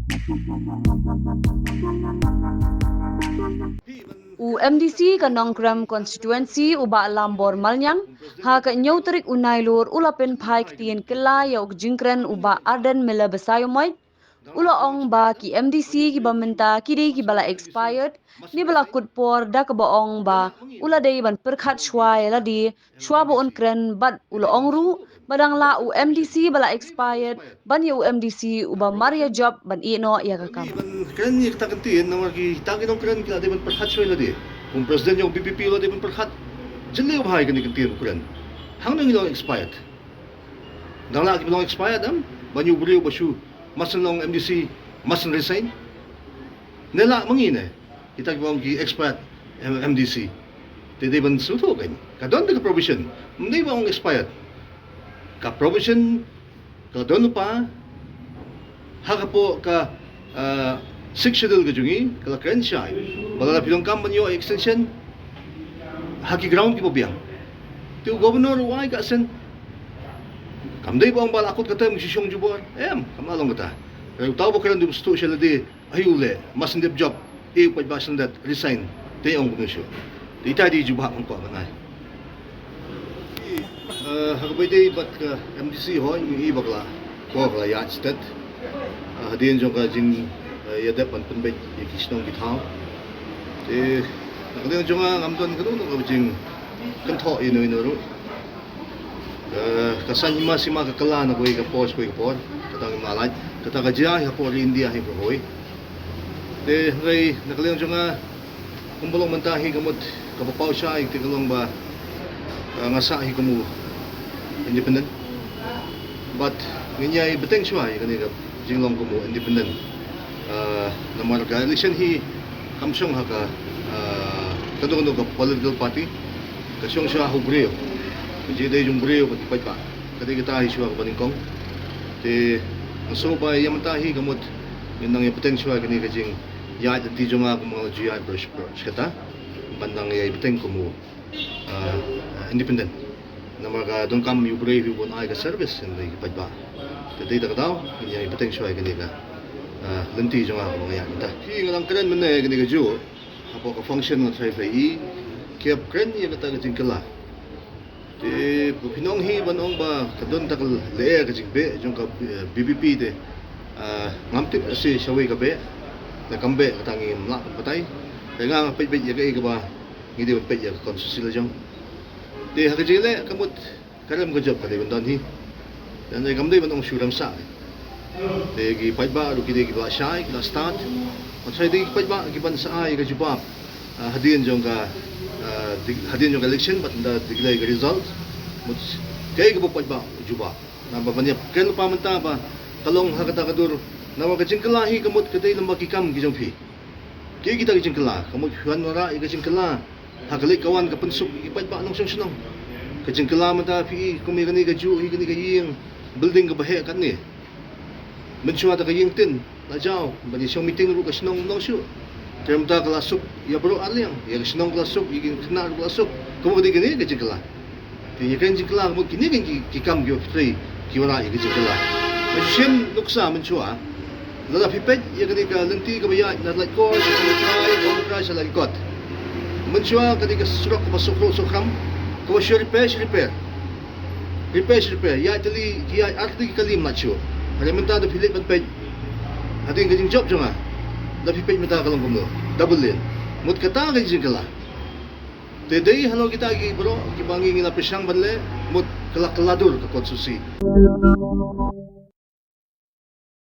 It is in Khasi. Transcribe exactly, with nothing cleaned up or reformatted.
U MDC ka Nongkrem constituency u Bah Lambor Malniang, ha ka hynñiew tarik u Nailur u la pynphai ktien kylla ïa u jingkren u Bah Ardent Miller Basaiawmoit, u la ong ba ki MDC kiba mynta ki dei kiba la expired, ne ba la kut por da kaba ong ba u la dei ban pyrkhat shuwa ïa lade shuwa ba un kren, bad u la ong ruh ba dang lah u MDC ba la expired ban ïa u MDC uba mar ïa jop ban ïeh noh ïa ka kam. Ban kren ïa kata ka ktien namar kita ki nongkren ki la dei ban pyrkhat shuwa ïa lade. Kum president jong VPP u la dei ban pyrkhat. Jylliew bha ïa kane ka ktien u kren. Hangne ngi long expired. Dang lah kiba long expired em? Ba ïa u briew ba shu, must long MDC, must resign. Ne lah ma ngi ne kita kiba long ki expired MDC. Te dei ban sngewthuh kan. Ka don ka provision. Ym dei ba long expired. Ka provision ka don lypa ha ka pok ka, ah, Sixth Schedule ka jong ngi, ka la kren shai ba lada phi donkam ban ïoh extension ha ki ground kiba biang, te u governor u ai ka assent. Kam dei ba ong ba la kut ka term shu shong jubor. Em, kam lah long kata. Uta uba kren u sngewthuh sha lade. Aïu leh, must dep jop, e u paidbah shen dat resign, te ong kumno shuh. Te ita dei jubab hangto ban ai. Eh, ha kaba ïadei bad ka MDC hooid ngi i ba ka la, ko ka la ïaid stet. Eh, hadien jong ka jing, eh, ïadep ban pynbeit ïa ki shnong ki thaw. Te na ka liang jong nga ngam don kano kano ka jingkynthoh ïa ino ino ruh. Eh, ka saiñ hima sima ka kylla na kawei ka por sha kawei ka por. Kata ngim lah lait. Kata ka jia hi ha por India hi kawei. Te hynrei na ka liang jong nga kumba long mynta hi ka mut kaba paw shai te ka long ba, eh, nga sah hi kum u independent. Bad ngin ïai bteng shuwa ïa kane ka jinglong kum u independent. Ah, namar ka election hi kam shong ha ka, ah, kano kano ka political party, ka shong shuwa ha u briew, ka jingïadei jong u briew bad ki paidbah. Ka dei kata hi shuwa kaba nyngkong. Te nga sngew ba ïa mynta hi ka mut ngin nang ïa bteng shuwa kane ka jingïaid lynti jong nga kumba nga la ju ïaid baroh shi, baroh shi katta ban nang ïa bteng kum u ah, ah, independent. Namar ka donkam ïa u briew hi ban ai ka service ïa ki paidbah. Te dei da ka daw ngin ïa bteng shuwa ïa kane ka, ah, lynti jong nga ba nga ïaid mynta. Hi nga dang kren mynne ïa kane kajuh hapoh ka function nga tharai phi i, ki hap kren ïa kata ka jingkylla. Te ba phin ong hi ban ong ba ka don ta ka lyer ka jingbeh jong ka, eh, VPP te, ah, ngam tip lehse shawei ka beh. Lada kam beh kata ngim lah ban batai. Te nga nga peit beit ïa kaei kaba ngi dei ban peit ïa ka constituency la jong. Te ha ka jingïaleh ka mut ka rem ka jop ka dei ban don hi. Te kam dei ban ong shu rem sah. Te ki paidbah ruh ki dei kiba la shai, ki la stad. Nga tharai dei ki paidbah kiban sa ai ka jubab, ah, hadien jong ka, ah, di-, hadien jong ka election bad ynda declare ka result. Mut kaei kaba u paidbah u jubab. Namar ban ïa kren lypa mynta ba ka long ha kata ka dur. Namar ka jingkylla hi ka mut ka dei lyngba ki kam ki jong phi. Kiei kita ki jingkylla? Ka mut phi wanrah ïa ka jingkylla ha ka leit ka wan ka pynsuk ïa ki paidbah nongshong shnong. Ka jingkylla mynta phi i kum ïa kane kajuh, ïa kane ka ïing building kaba heh katne. Mynshuwa da ka ïing tin la jaw ban ïa shong meeting ruh ka shnong ym long shuh. Te mynta ka la suk ïa baroh arliang, ïa ka shnong ka la suk, ïa ki khynnah ruh ka la suk. Ka mut ka dei kane ka jingkylla? Te ïa kane ka jingkylla ka mut kine ki, ki, ki kam kiba phi trei ki wanrah ïa ka jingkylla. Nga shu shim nuksa mynshuwa. Lada phi peit ïa kane ka lynti kaba ïaid na Laitkor, sha Laitkor, sha Laitkot. Mynshuwa kane ka surok kaba suk ruh suk kham, kaba shu repair, shu repair. Repair, shu repair. Ïaid tylli, ïaid ar tylli ki kali ym lah shuh. Hynrei mynta da phi leit ban peit hadien ka jingjop jong nga, da phi peit mynta ka long kumno, double lane. Mut kata ka jingkylla. Te dei halor kita ki baroh kiba ngi ngi la pyrshang ban leh, mut ka la kylla dur ka constituency.